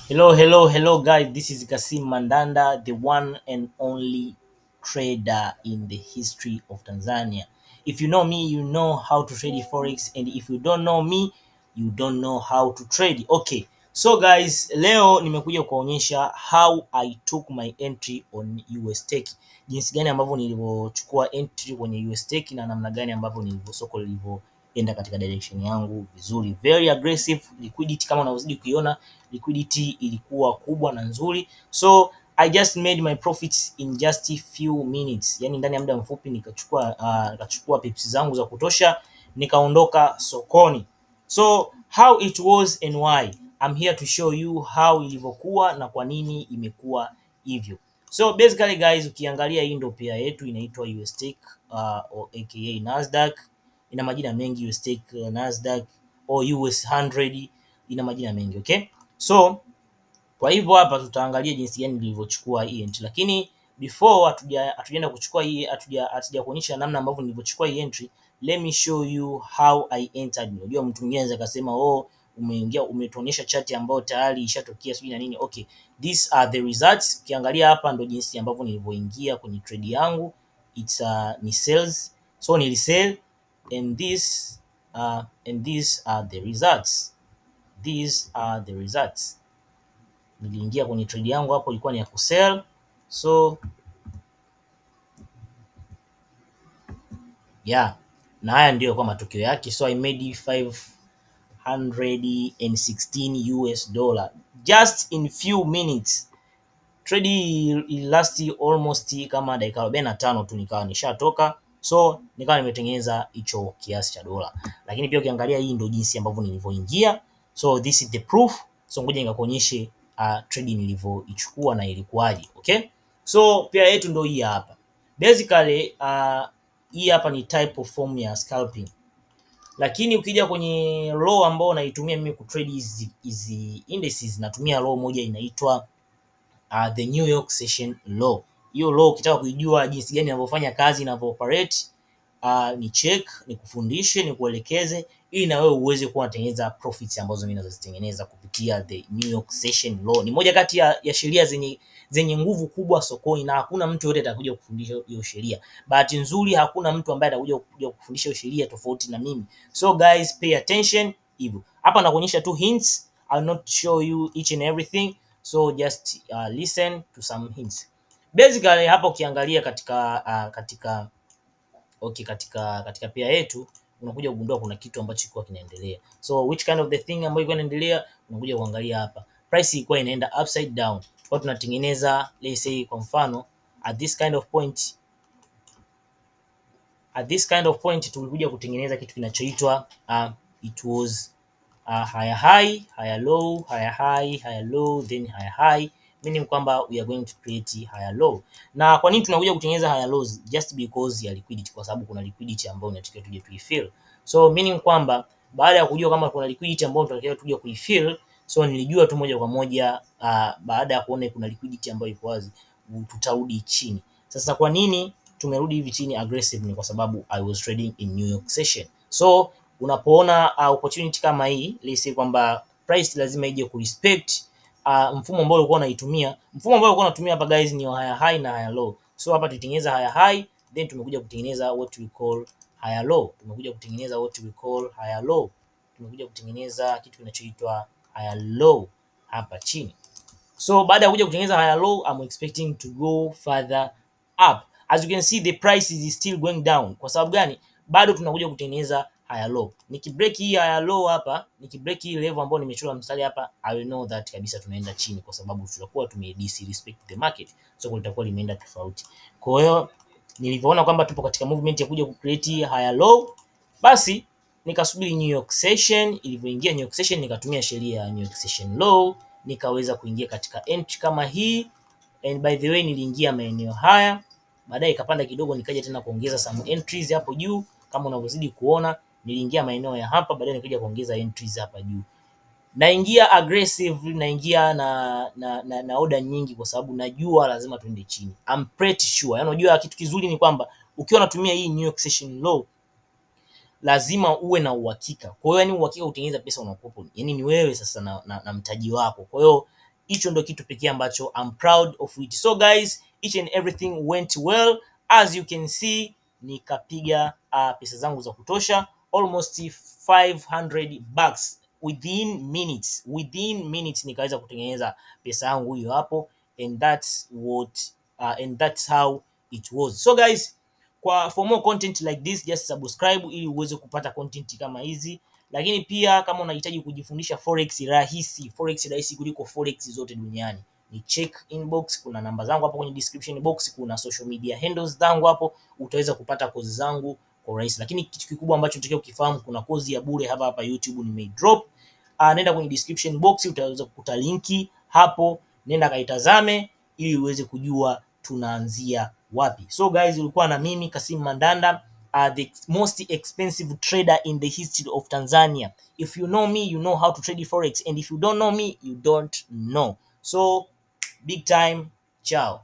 Hello, hello, hello guys. This is Kasim Mandanda, the one and only trader in the history of Tanzania. If you know me, you know how to trade forex, and if you don't know me, you don't know how to trade. Okay. So guys, leo nimekuja kuonyesha how I took my entry on US Tech. Jinsi gani ambavyo nilivyochukua entry kwenye US Tech na namna gani ambavyo nilivyo soko lilivyoenda katika direction yangu vizuri. Very aggressive liquidity, kama unavyozidi kuiona liquidity ilikuwa kubwa na nzuri. So I just made my profits in just a few minutes. Yani ndani ya muda mfupi nikachukua pips zangu za kutosha, nikaondoka sokoni. So how it was and why. I'm here to show you how ilivyokuwa na kwa nini imekuwa hivyo. So basically guys, ukiangalia hii ndio pair yetu inaitwa US Tech or aka Nasdaq. Ina majina mengi, US Tech, Nasdaq or US 100, ina majina mengi, okay? So kwa hivyo hapa tutaangalia jinsi gani nilivyochukua hii entry. Lakini before hatujaenda kuchukua hii, hatuja kuonyesha namna ambavyo nilivyochukua hii entry, let me show you how I entered. Unajua mtu mwingine anaweza akasema, oh, umeingia umetuonyesha chart ambayo tayari ishatokea sijui na nini. Okay, these are the results. Ukiangalia hapa ndo jinsi ambavyo nilivyoingia kwenye trade yangu. It's ni sales. So nilisell and this and these are the results. These are the results. Niliingia kwenye trade yangu hapo ilikuwa ni ya kusell. So yeah, na haya ndio kwa matokeo yake. So I made 516 US dollar just in few minutes. Trade last almost kama dakika 45 tu nikawa nishatoka. So nikawa nimetengeneza hicho kiasi cha dola. Lakini pia ukiangalia hii ndio jinsi ambavyo nilivyoingia. So this is the proof. So ngoja nikakuonyeshe trade nilivyoichukua na ilikuwaje, okay? So pia yetu ndio hii hapa. Basically hii hapa ni type of form ya scalping. Lakini ukija kwenye law ambao naitumia mimi kutrade hizi indices, natumia law moja inaitwa the New York Session Law. Hiyo law ukitaka kuijua jinsi gani inavyofanya kazi, inavyo operate, ni check, nikufundishe, nikuelekeze ili na wewe uweze kuwa unatengeneza profits ambazo mimi nazozitengeneza kupitia the New York Session Law. Ni moja kati ya sheria zenye nguvu kubwa sokoni na hakuna mtu yote atakuja kufundisha hiyo sheria. Bahati nzuri hakuna mtu ambaye atakuja kufundisha hiyo sheria tofauti na mimi. So guys, pay attention hivyo. Hapa nakuonyesha tu hints, I'll not show you each and everything. So just listen to some hints. Basically hapa ukiangalia katika pair yetu unakuja kugundua kuna kitu ambacho kilikuwa kinaendelea. So which kind of the thing ambayo ilikuwa inaendelea, unakuja kuangalia hapa. Price ilikuwa inaenda upside down. Kwa tunatengeneza, let's say kwa mfano at this kind of point, at this kind of point tulikuja kutengeneza kitu kinachoitwa it was higher high, higher low, higher high, higher low, then higher high, meaning kwamba we are going to create higher low. Na kwa nini tunakuja kutengeneza higher lows? Just because ya liquidity, kwa sababu kuna liquidity ambayo inatakiwa tuje tuifill. So meaning kwamba baada ya kujua kama kuna liquidity ambayo tunatakiwa tuje kuifill, so nilijua tu moja kwa moja baada ya kuona kuna liquidity ambayo iko wazi tutarudi chini. Sasa kwa nini tumerudi hivi chini aggressive? Ni kwa sababu I was trading in New York session. So unapoona opportunity kama hii, let's say kwamba price lazima ije ku respect mfumo ambao ulikuwa unaitumia. Mfumo ambao ulikuwa unatumia hapa guys ni higher high na higher low. So hapa tutengeneza higher high, then tumekuja kutengeneza what we call higher low. Tumekuja kutengeneza what we call higher low. Tumekuja kutengeneza kitu kinachoitwa higher low hapa chini. So baada ya kuja kutengeneza higher low, I'm expecting to go further up. As you can see the price is still going down. Kwa sababu gani? Bado tunakuja kutengeneza higher low. Nikibreak hii higher low hapa, nikibreak hii level ambayo nimechora mstari hapa, I will know that kabisa tunaenda chini kwa sababu tutakuwa tume disrespect the market. So litakuwa limeenda tofauti. Kwa hiyo nilivyoona kwamba tupo katika movement ya kuja ku create higher low, basi nikasubiri New York session. Ilivyoingia New York session nikatumia sheria ya New York Session Law, nikaweza kuingia katika entry kama hii. And by the way niliingia maeneo haya, baadaye ikapanda kidogo nikaja tena kuongeza some entries hapo juu kama unavyozidi kuona. Niliingia maeneo ya hapa, baadaye nikaja kuongeza entries hapa juu. Naingia aggressive, naingia na order nyingi kwa sababu najua lazima tuende chini. I'm pretty sure. Yaani unajua kitu kizuri ni kwamba ukiwa unatumia hii New York Session Law lazima uwe na uhakika. Kwa hiyo yani uhakika kutengeneza pesa unakopo, yani ni wewe sasa na mtaji wako. Kwa hiyo Hicho ndo kitu pekee ambacho I'm proud of it. So guys, each and everything went well as you can see, nikapiga pesa zangu za kutosha, almost 500 bucks within minutes. Within minutes nikaweza kutengeneza pesa yangu hiyo hapo, and that's what and that's how it was. So guys, kwa for more content like this, just subscribe ili uweze kupata content kama hizi. Lakini pia kama unahitaji kujifundisha forex rahisi, forex rahisi kuliko forex zote duniani, ni check inbox, kuna namba zangu hapo kwenye description box, kuna social media handles zangu hapo, utaweza kupata kozi zangu kwa urahisi. Lakini kitu kikubwa ambacho unatakiwa kukifahamu, kuna kozi ya bure hapa hapa YouTube nimeidrop. Nenda kwenye description box, utaweza kukuta linki hapo, nenda kaitazame ili uweze kujua tunaanzia wapi. So guys, ulikuwa na mimi Kasim Mandanda, the most expensive trader in the history of Tanzania. If you know me, you know how to trade forex, and if you don't know me, you don't know. So big time, ciao.